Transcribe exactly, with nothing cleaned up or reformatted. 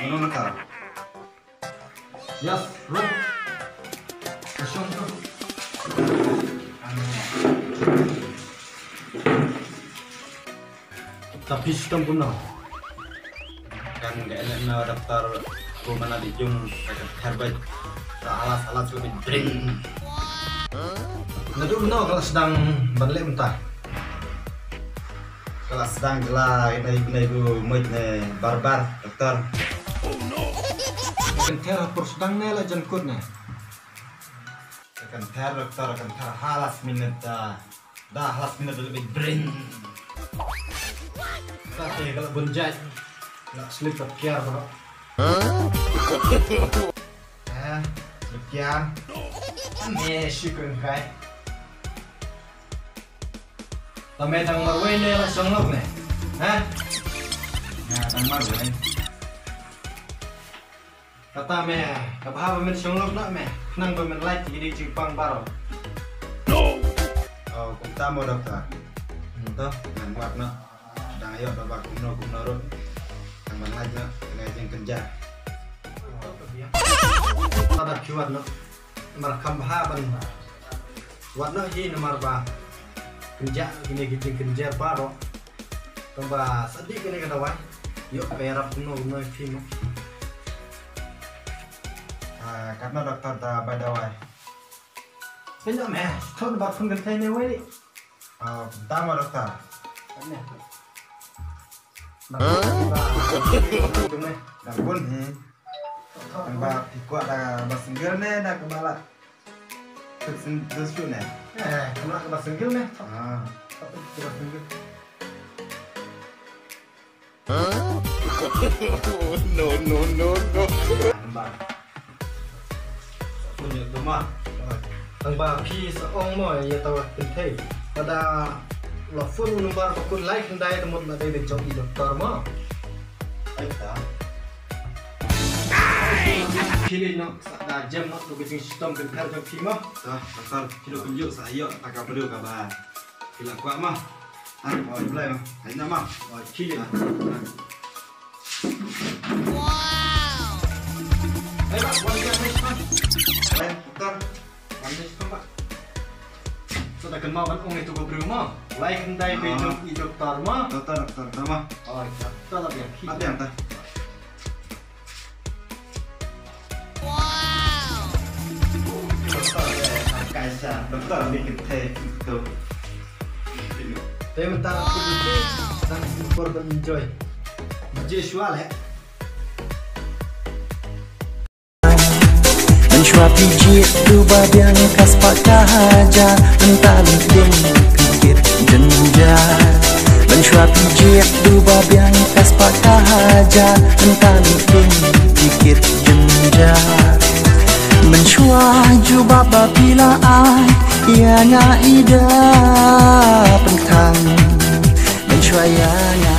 Mano naka? Yes, bro. Action, bro. Tapi sitam pun no. Kan ga ene na doktor ko mana di jung ka kan herbet. Alas alas lebih drink. Nadu no kalau sedang balik mentah. Kala sdang jela ina ina ibu moj ne barbar doktor. Kan ter por sdang ne la jan kut ne. Kan ter doktor kan ter halas minit da da halas minit da lebih bring. Tapi kalau bunjat nak slip ke piar bro. Eh, lebih piar. Ane syukur kai. Tame dang marwei ne la shong lok ne. Ha? Na dang marwei. Kata me, ka bha ba men shong lok na me. Nang ba men lait ki di jingpang baro. Oh, kumta mo doktor. Hmm. To, ngan wat na. Dang ayo ba ba kumno kumno rut. Nang ban lait na, kena jing kenja. Tada kiwat na. Mar kham bha ban wat noh hi namar ba kynjah kine ki jingkynjer baroh. Tang ba sadi kine ka dawai. Ïoh ka ïarap kumno kumno ïa phi mo. Ah, katno doktor da bai dawai? Pynjah me, thon ba khun kynthei ne wei. Ah, da ma doktor. Katne. Dang bun. Hmm. Tang ba phi kwah da ba single ne da kaba la. Sing- sing- sing- ne. Eh, kaba la kaba single ne. Ah. Kaba single. No, no, no, no. Tang ba. Punya doma. Tang ba phi sa ong mo ïa tawa kynthei. Pada la phone number ba kut lai khyndai te mut la dei da jong i doktor mo. Ai ta. Phi lei no sa da jem no tu ka jingshitom kynthei jong phi mo. Ta doktor phi lo kynjuk sa ïoh ta ka briew kaba. Phi la kwah ma. Ah, oi, Blai ma. Hai na ma. Oi, kili. Wow. Hai ba, wan dia ni ma. Hai, doktor. Wan ni ma ba. So da kan ma ban ong itu ko briew ma. Lai kan dai be jong i doktor ma. Doktor, doktor, doktor ma. Oi, doktor la biang ki. La biang ta. Kaisa doktor ni kynthei tu. Te mynta aku tu dan super enjoy. Joshua le. Mynshuwa phi jied tu ba biang ka spah ka hajar, mynta lynti phi kit jynjar. Mynshuwa phi jied tu ba biang ka spah ka hajar, mynta lynti phi kit jynjar. Mynshuwa jubab ba phi la ai ïa nga i da pynthang. Mynshuwa ïa nga